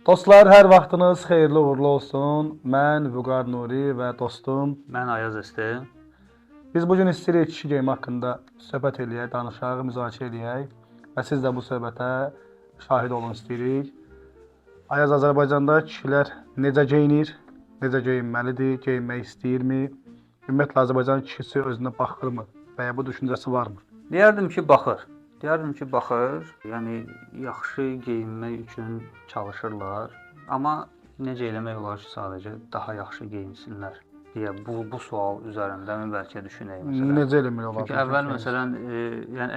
Dostlar, hər vaxtınız xeyirli uğurlu olsun. Mən Vüqar Nuri və dostum. Mən Ayaz Esti. Biz bu gün istəyirik kişi geyimi haqqında söhbət eləyək, danışaq, müzakirə eləyək və siz də bu söhbətə şahid olun istəyirik. Ayaz, Azərbaycanda kişilər necə geyinir, necə geyinməlidir, geyinmək istəyirmi? Ümumiyyətlə Azərbaycan kişisi özünə baxırmı və ya bu düşüncəsi varmı? Deyərdim ki, baxır. Deyərdim ki, baxır. Yəni yaxşı geyinmək üçün çalışırlar. Amma necə eləmək olar ki, sadəcə daha yaxşı geyinsinlər deyə bu sual üzərində mən bəlkə düşünək məsələn. Necə eləmək olar? Çünki əvvəl məsələn, yəni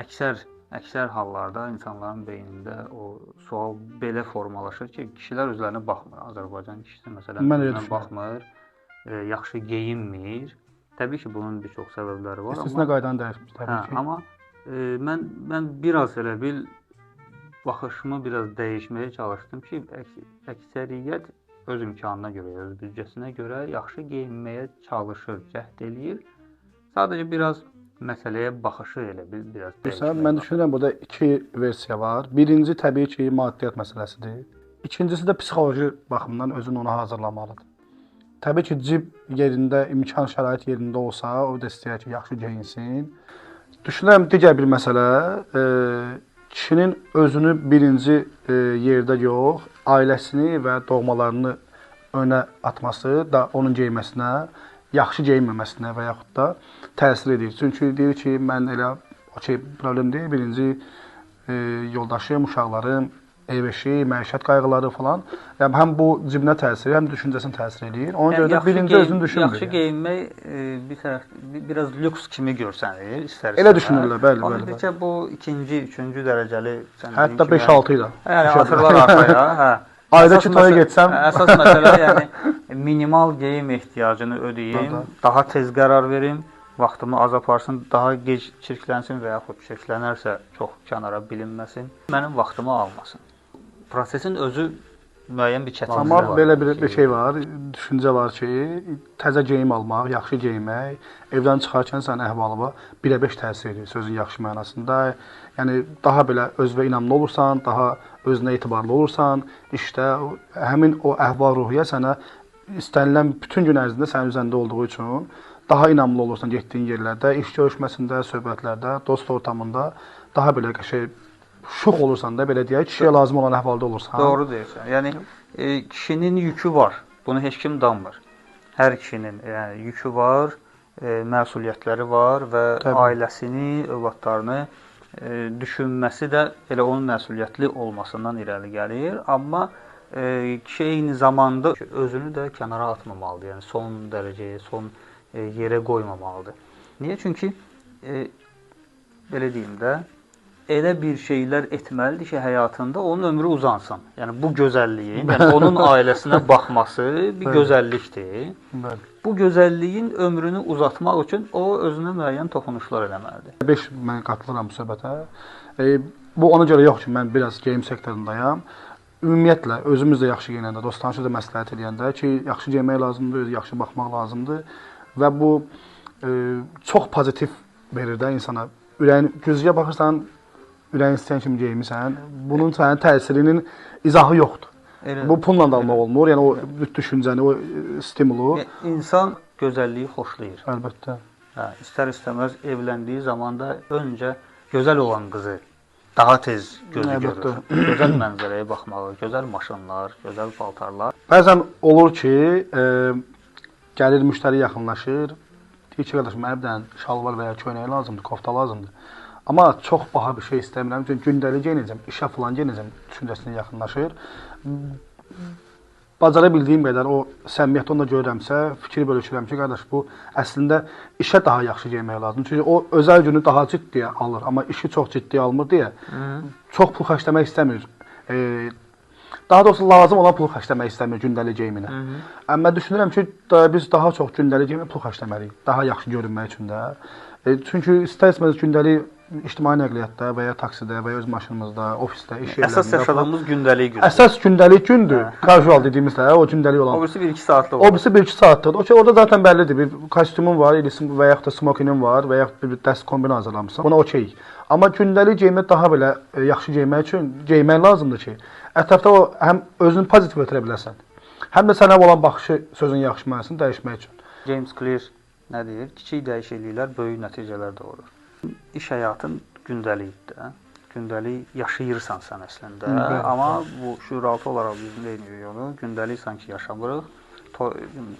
əksər hallarda insanların beynində o sual belə formalaşır ki, kişilər özlərinə baxmır. Azərbaycan kişisi məsələn Mən elə özünə düşünürəm. baxmır, yaxşı geyinmir. Təbii ki, bunun bir çox səbəbləri var, İstisna amma qaydanı dəyişmiş təbii hə, ki. amma mən biraz elə bil baxışımı biraz dəyişməyə çalışdım ki, əksəriyyət öz imkanına görə, öz büdcəsinə görə yaxşı geyinməyə çalışır, cəhd eləyir. Sadəcə biraz məsələyə baxışı elə bil biraz Bilirsən, dəyişmək mən lazım. düşünürəm burada iki versiya var. Birinci təbii ki, maddiyyat məsələsidir. İkincisi də psixoloji baxımdan özünü ona hazırlamalıdır. Təbii ki, cib yerində, imkan şərait yerində olsa, o da istəyər ki, yaxşı geyinsin. Düşünürəm digər bir məsələ, kişinin özünü birinci yerdə yox, ailəsini və doğmalarını önə atması da onun geyinməsinə, yaxşı geyinməməsinə və yaxud da təsir edir. Çünki deyir ki, mən elə okey, problem deyil. Birinci yoldaşım, uşaqlarım, ev eşi, məişət qayğıları falan. Yəni həm bu cibinə təsir, həm düşüncəsinə təsir eləyir. Ona Yəni görə də yaxşı birinci özünü düşünmür. Yaxşı Yəni. geyinmək bir tərəf biraz lüks kimi görsənir, istər Elə istəməz. düşünürlər, bəli, Amma bəli, bircə bu ikinci, üçüncü dərəcəli sən dediyin Hətta kimi, 5-6 ilə. Yəni atırlar arxaya, hə. Ayda Əsas ki toya getsəm, əsas məsələ yəni minimal geyim ehtiyacını ödəyim, Hı. daha tez qərar verim, vaxtımı az aparsın, daha gec çirklənsin və yaxud çirklənərsə çox kənara bilinməsin, mənim vaxtımı almasın. Prosesin özü müəyyən bir çətinliyi Amma var. belə bir şey var, düşüncə var ki, təzə geyim almaq, yaxşı geyinmək, evdən çıxarkən sənin əhvalına birə-beş təsir edir sözün yaxşı mənasında. Yəni daha belə özünə inamlı olursan, daha özünə etibarlı olursan, işdə həmin o əhval-ruhiyyə sənə istənilən bütün gün ərzində sənin üzərində olduğu üçün daha inamlı olursan getdiyin yerlərdə, iş görüşməsində, söhbətlərdə, dost ortamında daha belə qəşəng şux olursan da, belə deyək, kişiyə lazım olan əhvalda olursan. Doğru deyirsən. Yəni kişinin yükü var. Bunu heç kim danmır. Hər kişinin yəni yükü var, məsuliyyətləri var və Təbii. ailəsini, övladlarını düşünməsi də elə onun məsuliyyətli olmasından irəli gəlir. Amma kişi eyni zamanda özünü də kənara atmamalıdır. Yəni son dərəcəyə, son yerə qoymamalıdır. Niyə? Çünki belə deyim də, elə bir şeylər etməlidir ki, həyatında onun ömrü uzansın. Yəni bu gözəlliyin, yəni onun ailəsinə baxması bir Bəli. gözəllikdir. Bəli. Bu gözəlliyin ömrünü uzatmaq üçün o özünə müəyyən toxunuşlar eləməlidir. 5 mən qatılıram bu söhbətə. Bu ona görə yox ki, mən biraz geyim sektorundayam. Ümumiyyətlə özümüz də yaxşı geyinəndə, dost-tanışı da məsləhət eləyəndə ki, yaxşı geyinmək lazımdır, özü yaxşı baxmaq lazımdır və bu çox pozitiv verir də insana. Ürəyin güzgüyə baxırsan, ürəyin istəyən kimi geyinmisən. Bunun sənin təsirinin izahı yoxdur. Elə. Bu pulla da almaq olmur. Yəni o düşüncəni, o stimulu Yəni, İnsan gözəlliyi xoşlayır. əlbəttə. Hə, istər-istəməz evləndiyi zaman da öncə gözəl olan qızı daha tez gözü Əlbəttə. görür. Gözəl mənzərəyə baxmağı, gözəl maşınlar, gözəl paltarlar. Bəzən olur ki, gəlir müştəri yaxınlaşır, deyir ki, qardaş, mənə bir dənə şalvar və ya köynək lazımdır, kofta lazımdır. Amma çox baha bir şey istəmirəm, çünki gündəlik geyinəcəm, işə falan geyinəcəm düşüncəsinə yaxınlaşır. Bacara bildiyim qədər o səmimiyyəti onda görürəmsə, fikir bölüşürəm ki, qardaş, bu əslində işə daha yaxşı geyinmək lazımdır. Çünki o özəl günü daha ciddiyə alır, amma işi çox ciddiyə almır deyə çox pul xərcləmək istəmir. Daha doğrusu lazım olan pulu xərcləmək istəmir gündəlik geyiminə. Amma düşünürəm ki, biz daha çox gündəlik geyimə pul xərcləməliyik. Daha yaxşı görünmək üçün də. Çünki istər-istəməz gündəlik ictimai nəqliyyatda və ya taksidə və ya öz maşınımızda, ofisdə, iş yerlərində əsas yaşadığımız gündəlik gündür. Əsas gündəlik gündür. Casual dediyimiz də o gündəlik olan. O birisi 1-2 saatlıq olur. O birisi 1-2 saatlıqdır. Okey, orada zaten bəllidir. Bir kostyumun var, ilisin və yaxud da smokinin var və yaxud bir dəst kombin hazırlamısan. Buna okey. Amma gündəlik geyimə daha belə yaxşı geyinmək üçün geyinmək lazımdır ki, ətrafda o həm özünü pozitiv ötürə biləsən, həm də sənə olan baxışı sözün yaxşı mənasını dəyişmək üçün. James Clear nə deyir? Kiçik dəyişikliklər böyük nəticələr doğurur. İş həyatın gündəlikdir. Gündəlik yaşayırsan sən əslində. Bəli, amma bu şüuraltı olaraq biz nə edirik onu? Gündəlik sanki yaşamırıq.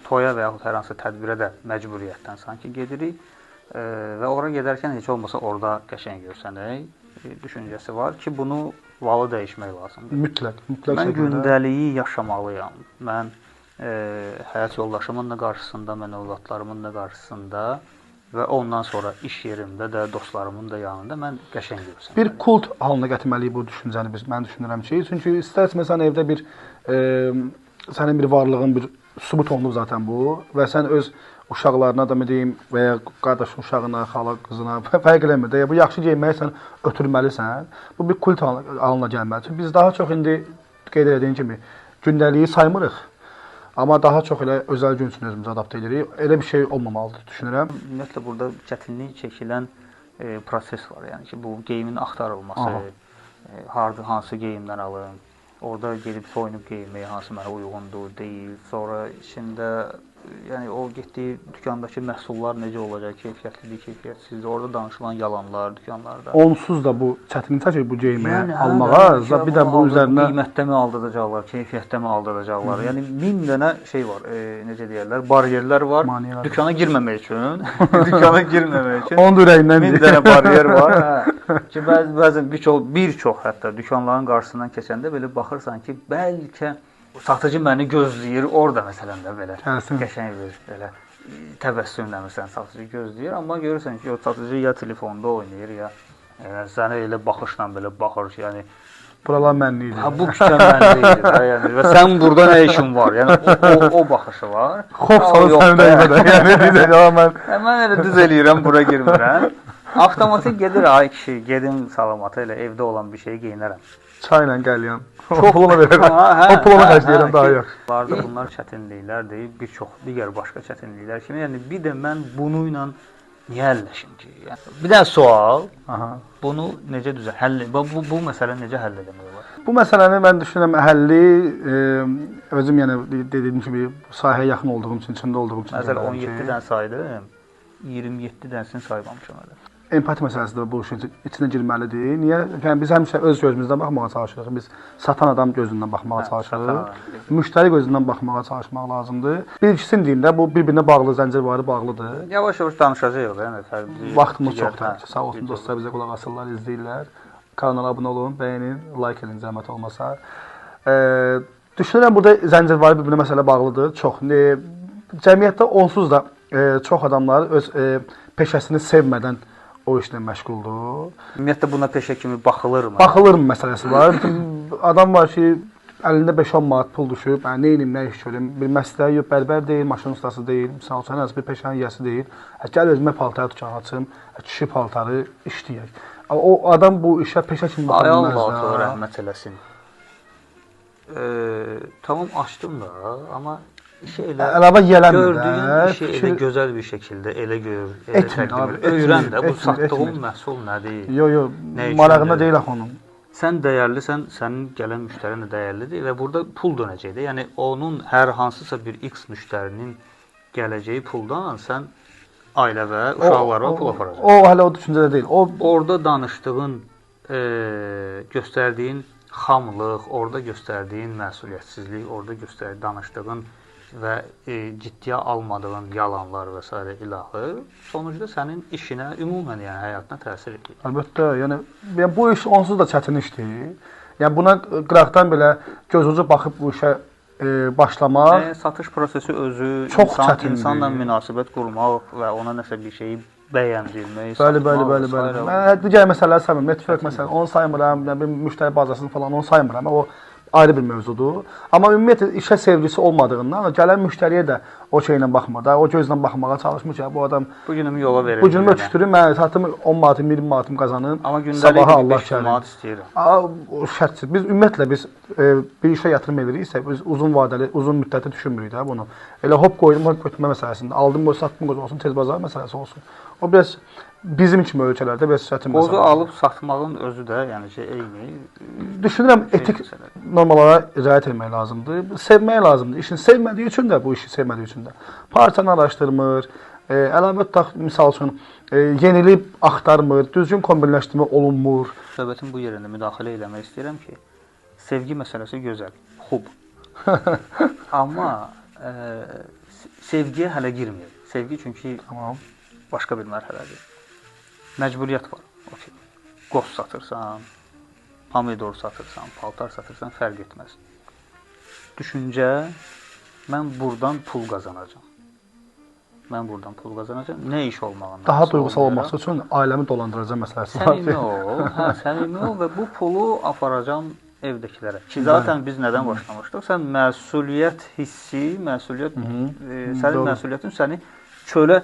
Toya və yaxud hər hansı tədbirə də məcburiyyətdən sanki gedirik. Və ora gedərkən heç olmasa orada qəşəng görsənək düşüncəsi var ki, bunu valı dəyişmək lazımdır. Mütləq, mütləq. Mən gündəliyi yaşamalıyam. Mən həyat yoldaşımın da qarşısında, mən övladlarımın da qarşısında və ondan sonra iş yerimdə də, dostlarımın da yanında mən qəşəng görsənməliyəm. Bir kult halına gətirməliyik bu düşüncəni biz. Mən düşünürəm ki, çünki istər-istəməz sən evdə bir sənin bir varlığın bir sübut olunub zaten bu və sən öz uşaqlarına da mı deyim və ya qardaşın uşağına, xala qızına fərq eləmir də. Bu yaxşı geyinməyi sən ötürməlisən. Bu bir kult halına gəlməlidir. Çünki biz daha çox indi qeyd elədiyin kimi gündəliyi saymırıq. Amma daha çox elə özəl gün üçün özümüzü adapte edirik. Elə bir şey olmamalıdır, düşünürəm. Ümumiyyətlə burada çətinlik çəkilən proses var. Yəni ki, bu geyimin axtarılması, harda hansı geyimdən alım, orada gedib soyunub geyinmək hansı mənə uyğundur, deyil. Sonra içində yəni o getdiyi dükandakı məhsullar necə olacaq, keyfiyyətlidir, keyfiyyətsizdir. Orada danışılan yalanlar dükanlarda. Onsuz da bu çətinlik çəkir bu geyinməyə yəni, almağa, bir də bu üzərinə qiymətdə mi aldadacaqlar, keyfiyyətdə mi aldadacaqlar? Yəni 1000 dənə şey var, necə deyirlər, bariyerlər var. Maniyelər. Dükana girməmək üçün, dükana girməmək üçün. Onun ürəyindən 1000 dənə bariyer var. Hə. Ki bəzən bir çox hətta dükanların qarşısından keçəndə belə baxırsan ki, bəlkə satıcı məni gözləyir orada məsələn də belə qəşəng bir belə təbəssümlə məsələn satıcı gözləyir, amma görürsən ki, o satıcı ya telefonda oynayır ya sənə elə baxışla belə baxır ki, yəni buralar mənlik idi. Ha, bu küçə mənlik idi də, yəni və sən burada nə işin var? Yəni o baxışı var. Xof salır sənin də evə də. Yəni düz elə mən. Mən elə düz eləyirəm, bura girmirəm. Avtomatik gedir ay kişi, gedim salamata elə evdə olan bir şeyi geyinərəm. Çayla qəlyan. O pulunu verərəm. O pulunu xərcləyirəm daha yox. Bunlar çətinliklərdir, bir çox digər başqa çətinliklər kimi. Yəni bir də mən bunu ilə niyə əlləşim ki? Yəni bir də sual. Aha. Bunu necə düzə həll bu məsələ necə həll etmək olar? Bu məsələni mən düşünürəm həlli özüm yəni dediyim kimi sahəyə yaxın olduğum üçün, içində olduğum üçün. Məsələn 17 dənə saydım, 27 dənəsini saymamışam hələ. Empati məsələsi də bu işin içinə girməlidir. Niyə? Yəni biz həmişə öz gözümüzdən baxmağa çalışırıq. Biz satan adam gözündən baxmağa çalışırıq. Müştəri gözündən baxmağa çalışmaq lazımdır. Bir ikisini deyim də, bu bir-birinə bağlı, zəncirvari bağlıdır. Yavaş-yavaş danışacağıq da, yəni vaxtımız çoxdur. Sağ olsun dostlar bizə qulaq asırlar, izləyirlər. Kanala abunə olun, bəyənin, like edin zəhmət olmasa. Düşünürəm burada zəncirvari bir-birinə məsələ bağlıdır. Çox. Cəmiyyətdə onsuz da çox adamlar öz peşəsini sevmədən o işlə məşğuldur. Ümumiyyətlə buna peşə kimi baxılırmı? Baxılırmı məsələsi var. Adam var ki, əlində 5-10 manat pul düşüb, hə, nə edim, nə iş görüm, bir məsləyi yox, bərbər deyil, maşın ustası deyil, misal üçün, hər bir peşənin yiyəsi deyil. Hə, gəl özümə paltar dükanı açım, kişi paltarı işləyək. O adam bu işə peşə kimi baxa bilməz. Ay Allah, rəhmət eləsin. Tamam açdım da, amma işi elə əlavə yiyələnmir. Gördüyün işi elə gözəl bir şəkildə elə gör, elə təqdim et. Öyrən də bu satdığın məhsul nədir? Yox, yox, marağında deyil axı onun. Sən dəyərlisən, sənin gələn müştərin də dəyərlidir və burada pul dönəcəkdir. Yəni onun hər hansısa bir X müştərinin gələcəyi puldan sən ailə və uşaqlara pul aparacaqsan. O hələ o düşüncədə deyil. O orada danışdığın, göstərdiyin xamlıq, orada göstərdiyin məsuliyyətsizlik, orada göstərdiyin danışdığın və ciddiyə almadığın yalanlar və s. ilaxır, sonucda sənin işinə, ümumən yəni həyatına təsir edir. Əlbəttə, yəni bu iş onsuz da çətin işdir. Yəni buna qıraqdan belə göz ucu baxıb bu işə başlamaq satış prosesi özü çox çətindir. İnsanla münasibət qurmaq və ona nəsə bir şeyi bəyəndirmək, bəli, bəli, bəli, bəli. Mən digər məsələləri saymıram. Network məsələn, onu saymıram, nə bilim müştəri bazasını falan onu saymıram. O ayrı bir mövzudur. Amma ümumiyyətlə işə sevgisi olmadığından gələn müştəriyə də o şeylə baxmır da, o gözlə baxmağa çalışmır ki, bu adam bu günümü yola verir. Bu günümü ötüşdürür, mən satım 10 manatım, 20 manatım qazanım. Amma gündəlik 5 manat istəyirəm. O şərtsiz. Biz ümumiyyətlə biz bir işə yatırım ediriksə, biz uzun vadəli, uzun müddətli düşünmürük də bunu. Elə hop qoydum, hop götürmə məsələsində, aldım, qoy, satdım, qoy olsun, tez bazar məsələsi olsun. O biraz bizim kimi ölkələrdə biraz çətin məsələdir. Qozu alıb satmağın özü də, yəni ki, eyni. Düşünürəm, etik normalara riayət etmək lazımdır. Sevmək lazımdır. İşini sevmədiyi üçün də, bu işi sevmədiyi üçün də. Parçanı araşdırmır, əlavə tutaq, misal üçün, yenilik axtarmır, düzgün kombinləşdirmə olunmur. Söhbətin bu yerində müdaxilə eləmək istəyirəm ki, sevgi məsələsi gözəl, xub. Amma sevgiyə hələ girmir. Sevgi çünki tamam, başqa bir mərhələdir. Məcburiyyət var. Okay. Qoz satırsan, pomidor satırsan, paltar satırsan, fərq etməz. Düşüncə, mən buradan pul qazanacağam. Mən buradan pul qazanacağam. Nə iş olmağından. Daha duygusal olması üçün ailəmi dolandıracağam məsələsi var. Səmimi ol, hə, səmimi ol və bu pulu aparacağam evdəkilərə. Ki zaten biz nədən başlamışdıq? Sən məsuliyyət hissi, məsuliyyət, sənin məsuliyyətin səni çölə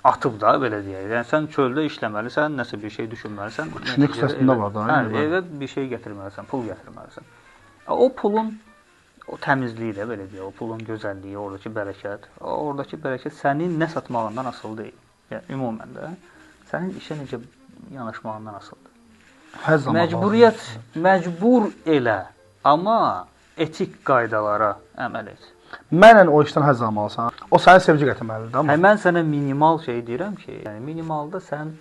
atıb da, belə deyək. Yəni sən çöldə işləməlisən, nəsə bir şey düşünməlisən. Kişilik hissəsində var da. Hə, evə bir şey gətirməlisən, pul gətirməlisən. O pulun o təmizliyi də belə deyək, o pulun gözəlliyi, oradakı bərəkət, oradakı bərəkət sənin nə satmağından asılı deyil. Yəni ümumən də sənin işə necə yanaşmağından asılıdır. Məcburiyyət, məcbur elə, amma etik qaydalara əməl et. Mənlə o işdən həzz almalısan. O sənə sevgi gətirməlidir, amma. Hə, mən sənə minimal şey deyirəm ki, yəni minimalda sən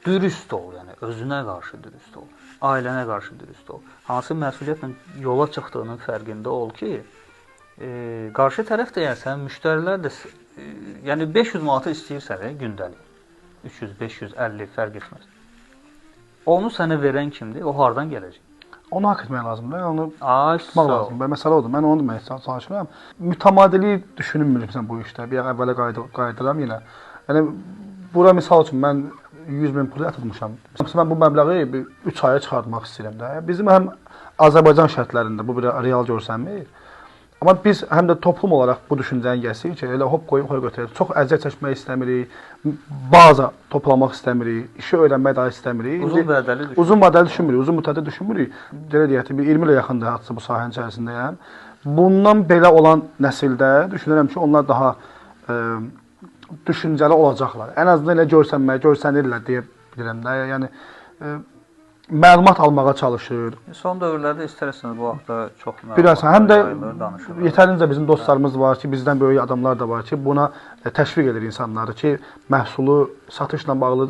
dürüst ol, yəni özünə qarşı dürüst ol, ailənə qarşı dürüst ol. Hansı məsuliyyətlə yola çıxdığının fərqində ol ki, qarşı tərəf də, yəni sənin müştərilər də, yəni 500 manatı istəyirsən gündəlik, 300, 550 fərq etməz. Onu sənə verən kimdir? O hardan gələcək? Onu haqq etmək lazımdır, onu tutmaq lazımdır. Məsələ odur, mən onu demək çalışıram. Mütəmadilik düşünmürəm bu işdə, bir əvvələ qayıdıram yenə. Yəni, bura misal üçün mən 100 min pul yatırmışam. Məsələn, mən bu məbləği 3 aya çıxartmaq istəyirəm də. Bizim həm Azərbaycan şərtlərində bu bir real görsənmir. Amma biz həm də toplum olaraq bu düşüncəni gəlsik ki, elə hop qoyub qoy götürək. Çox əziyyət çəkmək istəmirik, baza toplamaq istəmirik, işi öyrənmək daha istəmirik. Uzun vədəli düşünmürük. Uzun vədəli düşünmürük, uzun müddətli düşünmürük. Belə deyək ki, bir 20 ilə yaxındır hadisə bu sahənin içərisindəyəm. Bundan belə olan nəsildə düşünürəm ki, onlar daha düşüncəli olacaqlar. Ən azından elə görsənməyə, görsənirlər deyə bilirəm də. Yəni məlumat almağa çalışır. Son dövrlərdə istər-istəməz bu haqda çox məlumat biraz, həm də yetərincə bizim dostlarımız var ki, bizdən böyük adamlar da var ki, buna təşviq edir insanları ki, məhsulu satışla bağlı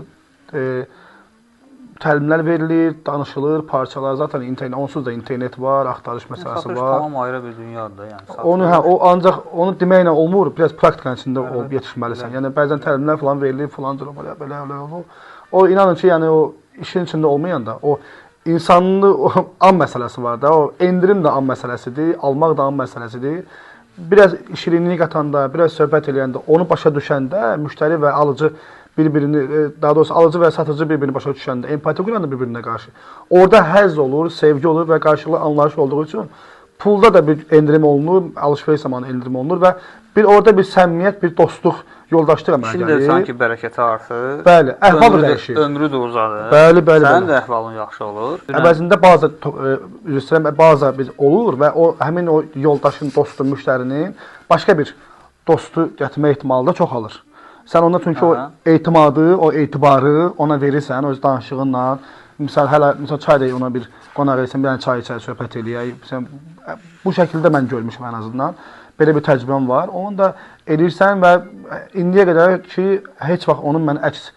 təlimlər verilir, danışılır, parçalar zaten internet, onsuz da internet var, axtarış məsələsi satış var. Satış tamam ayrı bir dünyadır. Yəni, satış. Onu, hə, o ancaq onu deməklə olmur, biraz praktikanın içində olub yetişməlisən. Yəni bəzən təlimlər falan verilir, falan belə belə olur. O inanın ki, yəni o işin içində olmayanda o insanın o an məsələsi var da, o endirim də an məsələsidir, almaq da an məsələsidir. Biraz şirinlik qatanda, biraz söhbət eləyəndə, onu başa düşəndə müştəri və alıcı bir-birini, daha doğrusu alıcı və satıcı bir-birini başa düşəndə, empati quranda bir-birinə qarşı. Orada həzz olur, sevgi olur və qarşılıqlı anlayış olduğu üçün pulda da bir endirim olunur, alış-veriş zamanı endirim olunur və bir orada bir səmimiyyət, bir dostluq, yoldaşlıq əmələ gəlir. Şimdi sanki bərəkəti artır. Bəli, əhval da dəyişir. Ömrü də uzadır. Bəli, bəli. Sənin də əhvalın yaxşı olur. Əvəzində bazı, üzr istəyirəm, bazı biz olur və o həmin o yoldaşın, dostun, müştərinin başqa bir dostu gətirmə ehtimalı da çoxalır. Sən onda çünki o etimadı, o etibarı ona verirsən, öz danışığınla. Misal hələ misal çay da ona bir qonaq etsən, bir dənə çay içək, söhbət eləyək. Sən, bu şəkildə mən görmüşüm ən azından. Belə bir təcrübəm var. Onu da eləyirsən və indiyə qədər ki, heç vaxt onun mən əks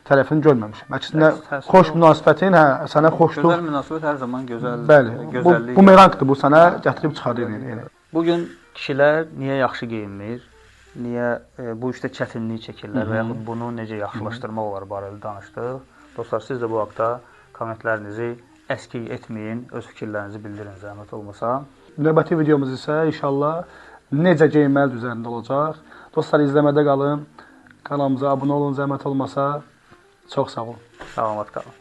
tərəfini görməmişəm. Əksinə xoş münasibətin, hə, sənə xoşluq. Gözəl münasibət hər zaman gözəl. Bəli, bu bumerangdır, bu sənə gətirib çıxarır yəni. Bu gün kişilər niyə yaxşı geyinmir? Niyə bu işdə çətinlik çəkirlər və yaxud bunu necə yaxşılaşdırmaq olar barədə danışdıq. Dostlar, siz də bu haqda kommentlərinizi əskik etməyin, öz fikirlərinizi bildirin, zəhmət olmasa. Növbəti videomuz isə inşallah necə geyinməli üzərində olacaq. Dostlar, izləmədə qalın, kanalımıza abunə olun, zəhmət olmasa. Çox sağ olun. Salamat qalın.